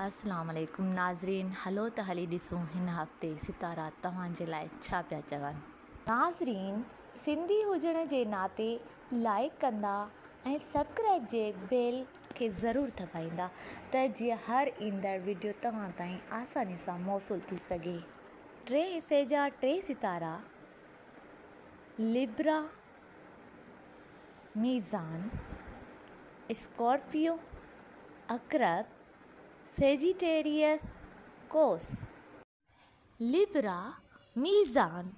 اسلام عليڪم ناظرين هلو ته هلي ڏسون هن هفتي ستارا توهان جي لاء ڇا پيا چون. ناظرين سنڌي هجڻ جي ناتي لائيڪ ڪندا ۽ سبڪرائيب جي بيل کي ضرور دٻائيندا ته جيئن هر ايندڙ وڊيو توهان تائين آساني سان موصول ٿي سگهي. ٽئين حصي جا ٽي ستارا لبرا، ميزان، اسڪارپيو، عقرب، سيجيٽيريس، قوس. لبرا، ميزان،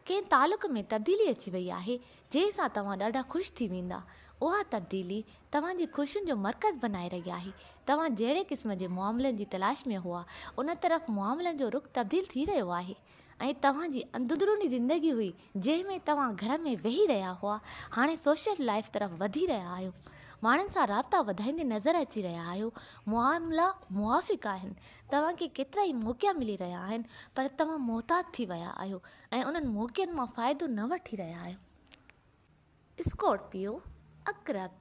ڪنهن تعلق ۾ تبديلي اچي وئي آهي، جنهن سان توهان ڏاڍا خوش ٿي ويندا. اها تبديلي توهان جي خوشين جو مرڪز بنائي رهي آهي. توهان جهڙي قسم جي معاملن جي تلاش ۾ هئا، ان طرف معاملن جو رخ تبديل ٿي رهيو آهي. ۽ توهان جي اندروني زندگي هئي جنهن ۾ توهان گهر ۾ ويهي رهيا هئا هاڻي سوشل لائيف طرف وڌي رهيا آهيو ماڻهن سان رابطا وڌائيندي نظر اچي رهيا آهيو معاملا موافق آهن توهان کي ڪيترائي موقعا ملي رهيا آهن پر توهان محتاط ٿي ويا آهيو ۽ انهن موقعن مان فائدو نه وٺي رهيا آهيو. اسڪارپيو، عقرب،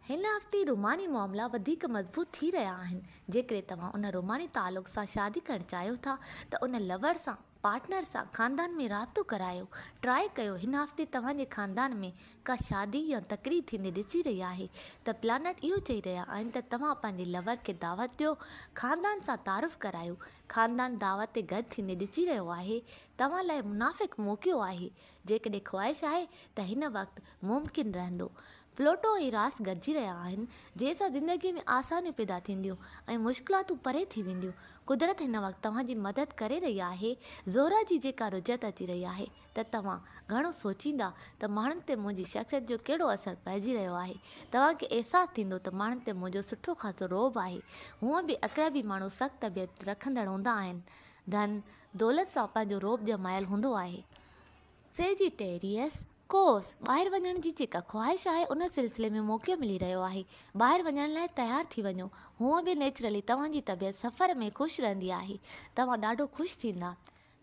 هن هفتي روماني معاملا وڌيڪ مضبوط ٿي رهيا آهن، جيڪڏهن توهان ان روماني تعلق سان شادي ڪرڻ چاهيو ٿا ته ان لور سان، پارٽنر سان خاندان ۾ رابطو ڪرايو، ٽرائي ڪيو، هن هفتي توهان جي خاندان ۾ ڪا شادي يا تقريب ٿيندي ڏسي رهي آهي ته پلانٽ اهو چئي رهيا آهن ته توهان پنهنجي لور کي دعوت ڏيو، خاندان سان تعارف ڪرايو، خاندان دعوت تي گڏ ٿيندي ڏسي رهيو آهي، توهان لاء منافق موقعو آهي، جيڪڏهن خواهش آهي ته هن وقت ممڪن رهندو. پلوٽو ۽ راس گڏجي رهيا آهن، جنهن سان زندگيء ۾ آسانيون پيدا ٿينديون ۽ مشڪلاتون پري ٿي وينديون. قدرت هن وقت توهان جي مدد ڪري رهي آهي. زهره جي جيڪا رجعت اچي رهي آهي ته توهان گهڻو سوچيندا ته ماڻهن تي منهنجي شخصيت جو ڪهڙو اثر پئجي رهيو آهي. توهان کي احساس ٿيندو ته ماڻهن تي منهنجو سٺو خاصو رعب آهي. هونء به عقربي ماڻهو سخت طبيعت رکندڙ هوندا آهن. ڌن، دولت سان پنهنجو رعب ڄمايل هوندو آهي. سيجيٽيريس، قوس، ٻاهر وڃڻ جي جيڪا خواهش آهي ان سلسلي ۾ موقعو ملي رهيو آهي. ٻاهر وڃڻ لاء تيار ٿي وڃو. هونء به نيچرلي توهان جي طبيعت سفر ۾ خوش رهندي آهي. توهان ڏاڍو خوش ٿيندا.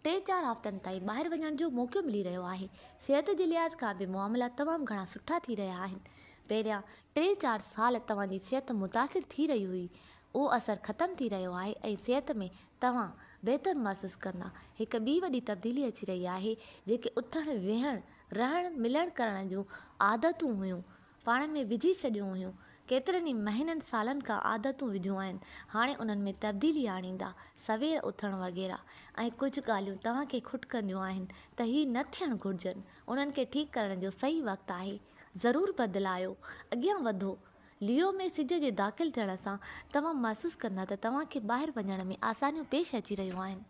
ٽي چار هفتن تائين ٻاهر وڃڻ جو موقعو ملي رهيو آهي. صحت جي لحاظ کان به معاملا تمام گهڻا سٺا ٿي رهيا آهن. پهريان ٽي چار سال توهان جي صحت متاثر ٿي رهي هئي. اهو اثر ختم ٿي رهيو آهي ۽ صحت ۾ توهان بهتر محسوس ڪندا. هڪ ٻي وڏي تبديلي اچي رهي آهي، جيڪي اٿڻ، ويهڻ، رهڻ، ملڻ ڪرڻ جون عادتون هيون، پاڻ ۾ وجهي ڇڏيون هيون. ڪيترن ئي مهينن سالن کان عادتون وڌيون آهن، هاڻي انهن ۾ تبديلي آڻيندا، سوير اٿڻ وغيره ۽ ڪجهه ڳالهيون توهان کي کٽڪنديون آهن ته هي نه ٿيڻ گهرجن، انهن کي ٺيڪ ڪرڻ جو صحيح وقت آهي، ضرور بدلايو، اڳيان وڌو. ليو ۾ سج جي داخل ٿيڻ سان توهان محسوس ڪندا ته توهان کي ٻاهر وڃڻ ۾ آسانيون پيش اچي رهيون آهن.